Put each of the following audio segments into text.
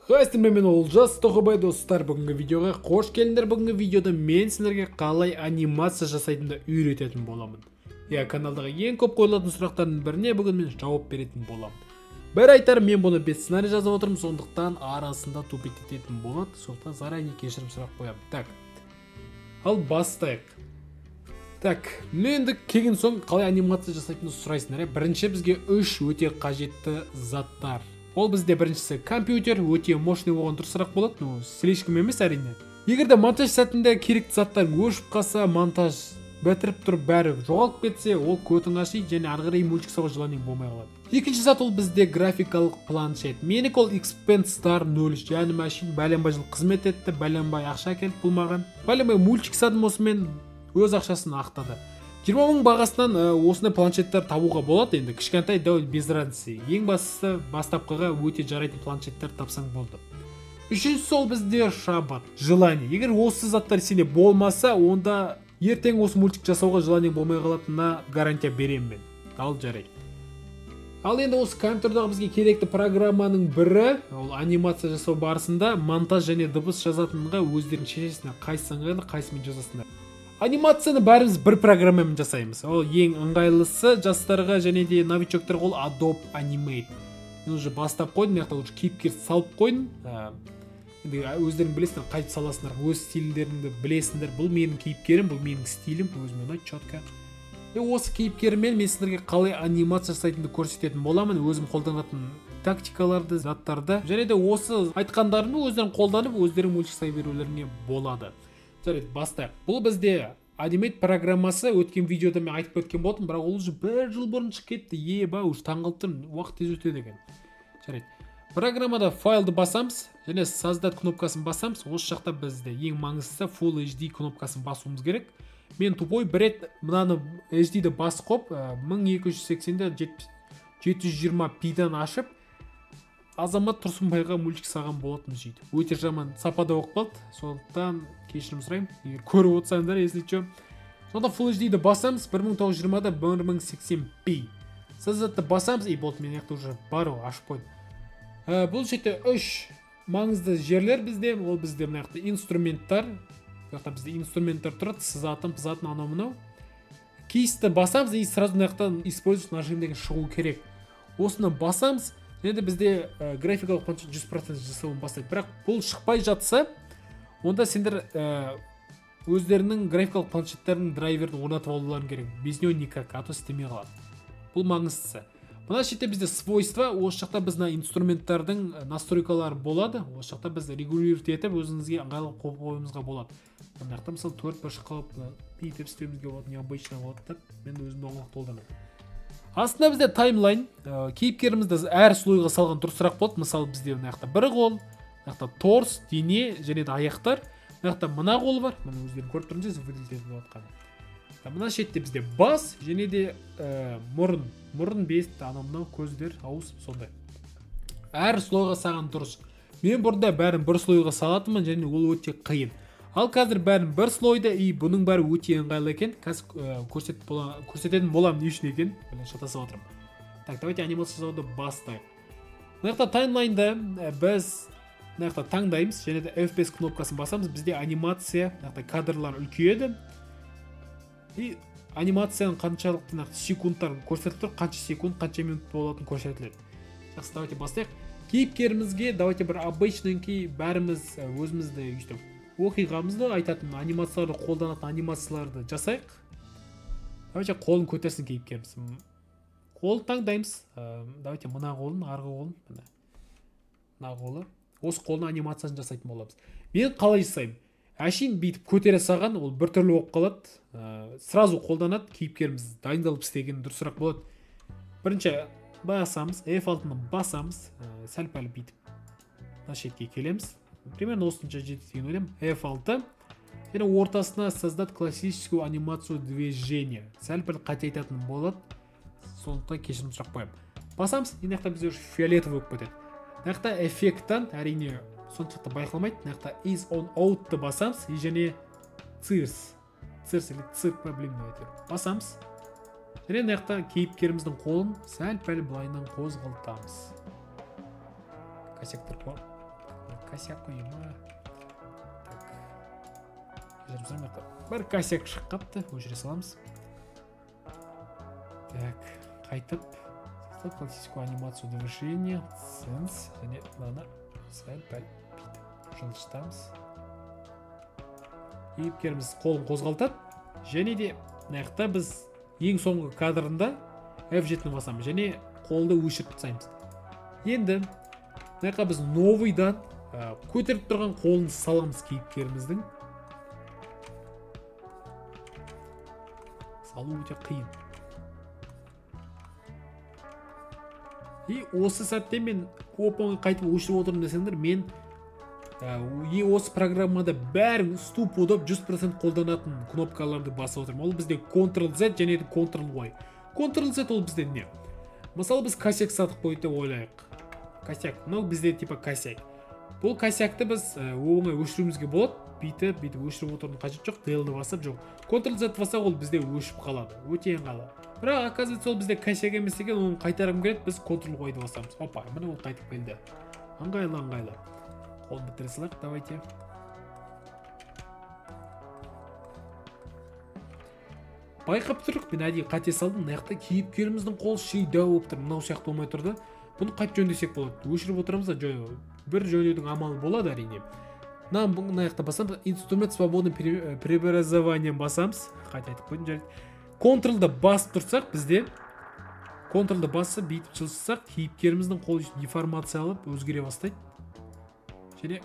Хай, мен Олжас Тоқыбай, достар, бүгінгі видеоға қош келдіңдер. Бүгінгі видеода мен сіздерге қалай анимация жасайтынды үйрететін боламын. Иә, каналдағы ең көп қойылатын сұрақтардың біріне бүгін мен жауап беретін боламын. Бір айтар, мен бұны без сценарий жазып отырмын, сондықтан арасында тупить ететін болады, сондықтан заранее кешірім сұрап қоямын. Так, ал бастайық. Так, мен енді келген соң қалай анимация жасайтынды сұрайсыңдар. Бірінші бізге үш өте қажетті заттар. Ол бізде біріншісі компьютер, өте мощный болған дұрысырақ болады, но слишком емес әрине. Егер де монтаж сәтінде керекті заттар өшіп қалса, монтаж бітіріп тұрып бәрі жоғалып кетсе, ол көтің ашиды және ары қарай мультик салуға желание болмай қалады. Екінші зат ол бізде графикалық планшет. Менікі ол Xpand Star 03, және машин бәленбай жыл қызмет етті, бәленбай ақша әкелді бұл маған. Бәленбай мультик садым осымен, өз ақшасын ақтады. 20 мың бағасынан осындай планшеттер табуға болады, енді кішкентай дәу без разницы. Ең бастысы бастапқыға өте жарайтын планшеттер тапсаң болды. Үшіншісі ол бізде шабыт, желание. Егер осы заттар сенде болмаса, онда ертең осы мультик жасауға желание болмай қалатынына гарантия беремін мен. Ал жарайды. Ал енді осы компьютердағы бізге керекті программаның бірі, ол анимация жасау барысында монтаж және дыбыс жазатынға өздерің шешесіңдер, қайсысы ыңғайлы, қайсысымен жазасыңдар. Анимацияны бәріміз бір программамен жасаймыз. Ол ең ыңғайлысы жастарға және де новичоктарға ол Adobe Animate. Мен уже бастап қойдым, мына жақта уже кейіпкер салып қойдым. Енді өздерің білесіңдер, қайтып саласыңдар, өз стильдеріңді білесіңдер. Бұл менің кейіпкерім, бұл менің стилім, өзіме ұнайды четко. Осы кейіпкеріммен мен сіздерге қалай анимация жасайтынымды көрсететін боламын, өзім қолданатын тактикаларды, заттарды. Және де осы айтқандарымды өздерің қолданып, өздерің мультик жасай берулеріңе болады. Жарайды, бастайық. Бұл бізде Animate программасы, өткен видеода мен айтып кеткен болатынмын, бірақ ол уже бір жыл бұрын шығып кетті. Еба, уже таңғалып тұрмын, уақыт тез өтеді екен. Жарайды. Программада файлды басамыз және создать кнопкасын басамыз. Осы жақта бізде ең маңыздысы Full HD кнопкасын басуымыз керек. Мен тупой бір рет мынаны H D-ді басып қойып, 1280-де 720p-дан ашып, Азамат Тұрсынбайға мультик салған болатын сөйтіп. Өте жаман сапада болып қалды, сондықтан кешірім сұраймын, егер көріп отырсаңдар, если чё. Сонда Full H D-ді басамыз, 1920-да 1080p. Создатты басамыз, и болды, мен жақта уже бар ол, ашып қойдым. Бұл жерде үш маңызды жерлер бізде, ол бізде мына жақта инструменттар. Бұл жақта бізде инструменттар тұрады, сызатын, пызатын, анау мынау. Кейсті басамыз, и сразу мына жақтан использовать нажим деген шығу керек. Осыны басамыз, және де бізде графикалық планшет 100% жасауын бастайды. Бірақ бұл шықпай жатса, онда сендер өздерінің графикалық планшеттерінің драйверін орнатып алуларың керек. Без него никак, а то істемей қалады. Бұл маңыздысы. Мына жерде бізде свойства, осы жақта біз мына инструменттардың настройкалары болады. Осы жақта біз регулировать етіп өзіңізге ыңғайлы қойып қоюымызға болады. Мына жақта мысалы төрт бұрыш қылып, бүйтіп істеуімізге болады, необычно болады деп мен өзім оңайлық қолданамын. Астында бізде таймлайн, кейіпкерімізді әр слойға салған дұрысырақ болады. Мысалы бізде мына жақта бір қол, мына жақта торс, дене және де аяқтар. Мына жақта мына қол бар, міне өздерің көріп тұрсыңдар, выделить етіп жатқан. Мына шетте бізде бас және де мұрын, мұрын, бет, анау мынау, көздер, ауыз, сондай. Әр слойға салған дұрыс. Мен бұрында бәрін бір слойға салатынмын және ол өте қиын. Ал қазір бәрін бір слойда, и бұның бәрі өте ыңғайлы екен. Қазір көрсететін боламын не үшін екен. Блин, шатасып отырмын. Так, давайте анимация жасауды бастайық. Мына жақта таймлайнда біз мына жақта таңдаймыз және де F5 кнопкасын басамыз. Бізде анимация, мына жақта кадрлар үлкейеді. И анимацияның қаншалықты нақты секундтар көрсетіліп тұр, қанша секунд, қанша минут болатыны көрсетіледі. Жақсы, давайте бастайық. Кейіпкерімізге давайте бір обычненький бәріміз өзімізді өйстіп оқиғамызды айтатын анимацияларды қолданатын анимацияларды жасайық. Давайте қолын көтерсін кейіпкеріміз. Қолын таңдаймыз. Давайте мына қолын, арғы қолын, міне. Мына қолы. Осы қолының анимациясын жасайтын боламыз. Мен қалай жасаймын? Әшейін бүйтіп көтере салған, ол біртүрлі болып қалады. Сразу қолданады, кейіпкеріміз дайындалып істеген дұрысырақ болады. Бірінші басамыз, F6-ны басамыз, сәл-пәл бүйтіп мына шетке келеміз. Примерно осынша жетеді деген ойлаймын. F6. Және ортасына создать классическую анимацию движения. Сәл-пәл қате айтатын болады. Сондықтан кешірім сұрап қоямын. Басамыз, мына жақта бізде уже фиолетовый болып кетеді. Мына жақта эффекттан әрине соншалықты байқалмайды. Мына жақта is on out-ты басамыз и және цирс. Цирс или цирк па, білмеймін әйтеуір. Басамыз. Және мына жақта кейіпкеріміздің қолын сәл-пәл былайынан қозғалтамыз. Косяктар Косяк қой ма? Так. Бір косяк шығып қапты, өшіре саламыз. Так, қайтып классическую анимацию движения, сенс, және мынаны сәл-пәл бүйтіп жылжытамыз. Кейіпкеріміз қолын қозғалтады. Және де мына жақта біз ең соңғы кадрында F7-ні басамыз және қолды өшіріп тастаймыз. Енді мына жаққа біз новыйдан көтеріп тұрған қолын саламыз кейіпкеріміздің. Салу өте қиын. И осы сәтте мен оп-оңай қайтып өшіріп отырмын десеңдер, мен осы программада бәрін стопудов 100% қолданатын кнопкаларды басып отырмын. Ол бізде Ctrl-Z және Ctrl-Y. Ctrl-Z ол бізде не? Мысалы, біз косяк сатып қойды деп ойлайық. Косяк. Мынау бізде типа косяк. Бұл косякты біз оңай өшіруімізге болады. Бүйтіп, бүйтіп өшіріп отырудың қажеті жоқ. Del-ді басып жоқ. Ctrl-Z бассақ, ол бізде өшіп қалады. Өте ыңғайлы. Бірақ оказывается ол бізде косяк емес екен, оны қайтарғым келеді, біз Ctrl-Y-ды басамыз. Опа, міне ол қайтып келді. Ыңғайлы, ыңғайлы. Қолын бітіре салайық, давайте. Байқап тұрық, мен әдейі қате салдым. Мына жақта кейіпкеріміздің қолы ши дәу болып тұр. Мынау сияқты болмай тұрды. Бұны қайтып жөндесек болады. Өшіріп отырамыз да, бір жөндеудің амалы болады әрине. Мына жақта басамыз, инструмент свободным преобразованием басамыз. Қайта айтып қойдым, жарайды. Ctrl-ды басып тұрсақ, бізде Ctrl-ды басып бүйтіп жылжытсақ, кейіпкеріміздің қолы деформация алып өзгере бастайды. Және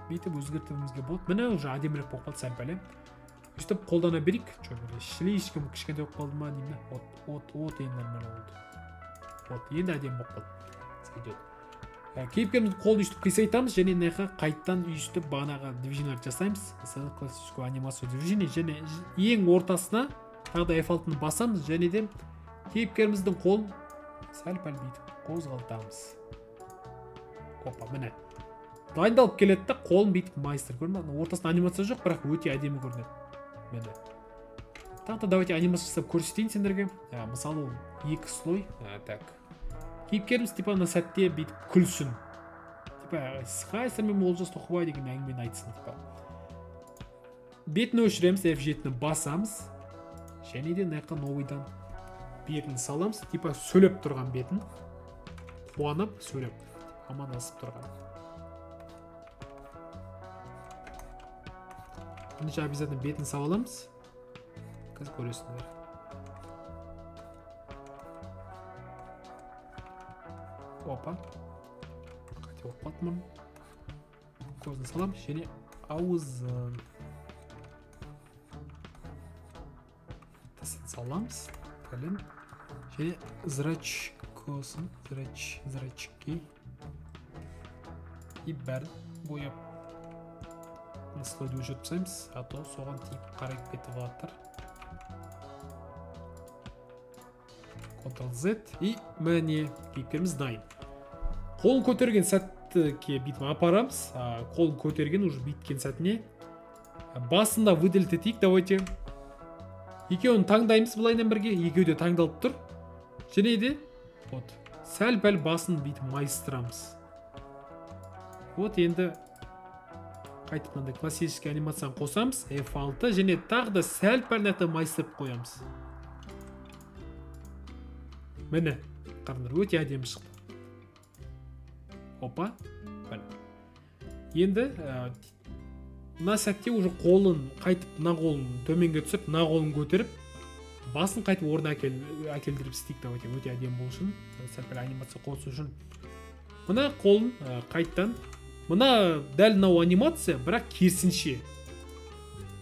бүйтіп өзгертуімізге болады. Міне уже әдемірек болып қалды сәл-пәл. Өстіп қолдана берейік. Слишком кішкентай болып қалды ма деймін. Вот енді нормально болды. Вот енді әдемі болып қалды. Сойдет. Кейіпкеріміздің қолын өйстіп қисайтамыз және мына жаққа қайттан өйстіп бағанағы движениелерді жасаймыз. Мысалы, классическую анимацию движение және ең ортасына тағы да F6-ны басамыз және де кейіпкеріміздің қолын сәл-пәл бүйтіп қозғалтамыз. Опа, міне. Дайындалып келеді де қолын бүйтіп майыстырып, көрдің бе? Ортасында анимация жоқ, бірақ өте әдемі көрінеді. Міне. Тағы да давайте анимация жасап көрсетейін сендерге. Мысалы, ол екі слой. Так. Кейіпкеріміз типа мына сәтте бүйтіп күлсін. Типа, сқайсырмен Олжас Тоқыбай деген әңгімені айтсын типа. Бетін өшіреміз, F7-ні басамыз. Және де мына жаққа новыйдан бетін саламыз. Типа сөйлеп тұрған бетін. Қуанып сөйлеп, амандасып тұрған. Бірінші обязательно бетін салып аламыз. Қазір көресіңдер. Опа. Қате болып қалды мұрын. Көзін саламыз және ауызын. Тісін саламыз, тілін және зрачкосын, зрачки. И бәрін бояп слойды өшіріп тастаймыз, а то соған тиіп қарайып кетіп жатыр. Ctrl-Z и міне кейіпкеріміз дайын. Қолын көтерген сәтке бүйтіп апарамыз. Қолын көтерген уже бүйткен сәтіне басында выделить етейік, давайте. Екеуін таңдаймыз былайынан бірге, екеуі де таңдалып тұр. Және де вот сәл-пәл басын бүйтіп майыстырамыз. Вот енді қайтып мынандай классический анимацияны қосамыз, F6 және тағы да сәл-пәл мына майыстырып қоямыз. Міне, қараңдар, өте әдемі шықты. Опа, міне. Енді мына сәтте уже қолын қайтып, мына қолын төменге түсіп, мына қолын көтеріп, басын қайтып орнына әкелдіріп істейік, давайте, өте әдемі болу үшін, сәл-пәл анимация қосу үшін. Мына қолын қайттан, мына дәл мынау анимация, бірақ керісінше.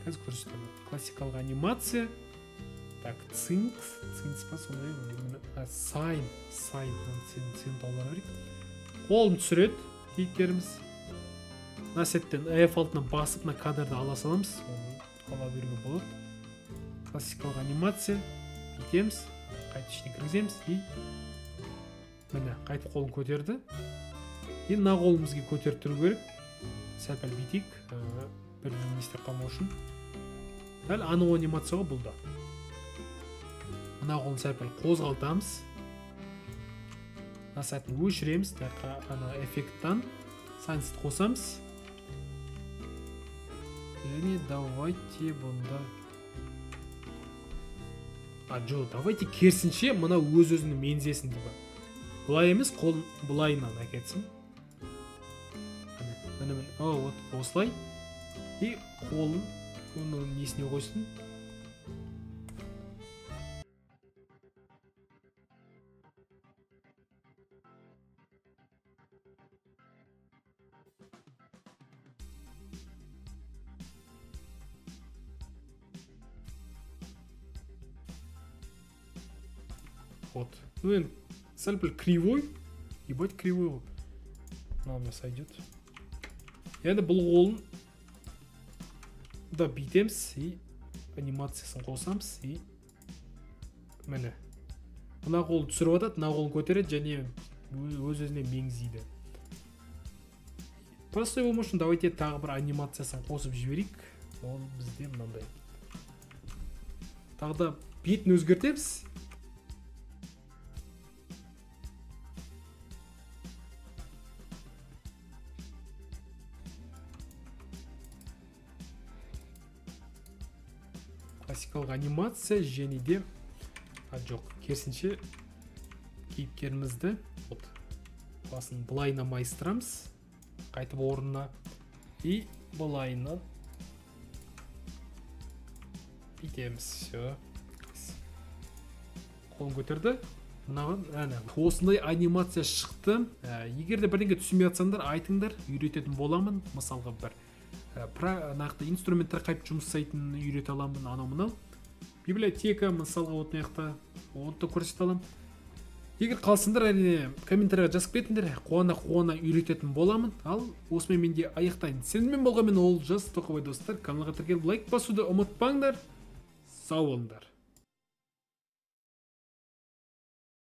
Қазір көрсетемін. Классикалық анимация. Так, цинк, цинк па сондай, сайн, сайн, цинк аудара берейік. Қолын түсіреді кейіпкеріміз. Мына сәттен F6-ны басып, мына кадрды ала саламыз. Оны ала беруге болады. Классикалық анимация. Бүйтеміз, қайтып ішіне кіргіземіз и міне қайтып қолын көтерді. Енді мына қолын бізге көтеріп тұру керек. Сәл-пәл бүйтейік, бір-бірін істеп қалмау үшін. Дәл анау анимацияға бұл да. Мына қолын сәл-пәл қозғалтамыз. Мына сәтін өшіреміз, ана эффекттан Sunset қосамыз. Және давайте бұнда жоқ, давайте керісінше мына өз-өзіне мензесін деп. Былай емес, қолын былайынан әкетсін. Міне, міне, вот осылай. И қолын оның несіне қойсын. Вот. Ну, енді сәл-пәл кривой. Ебать кривой. Мына мне сойдет. Енді бұл қолын да бүйтеміз и анимациясын қосамыз и міне. Мына қолын түсіріп атады, мына қолын көтереді және өз-өзіне меңзейді. Простой болмау үшін давайте тағы бір анимациясын қосып жіберейік. Ол бізде мынандай. Тағы да бетін өзгертеміз. Классикалық анимация және де жоқ, керісінше кейіпкерімізді вот басын былайына майыстырамыз, қайтып орнына и былайынан бүйтеміз. Все. Қолын көтерді. Мынаған әне осындай анимация шықты. Егер де бірдеңе түсінбей жатсаңдар, айтыңдар, үйрететін боламын. Мысалға бір нақты инструменттер қайтып жұмыс жасайтынын үйрете аламын, анау мынау. Библиотека мысалға вот мына жақта оны да көрсете аламын. Егер қалсыңдар, әрине комментарийға жазып кетіңдер, қуана-қуана үйрететін боламын. Ал осымен мен де аяқтайын. Сенімен болған мен Олжас Тоқабай, достар. Каналға тіркеліп лайк басуды ұмытпаңдар. Сау болыңдар.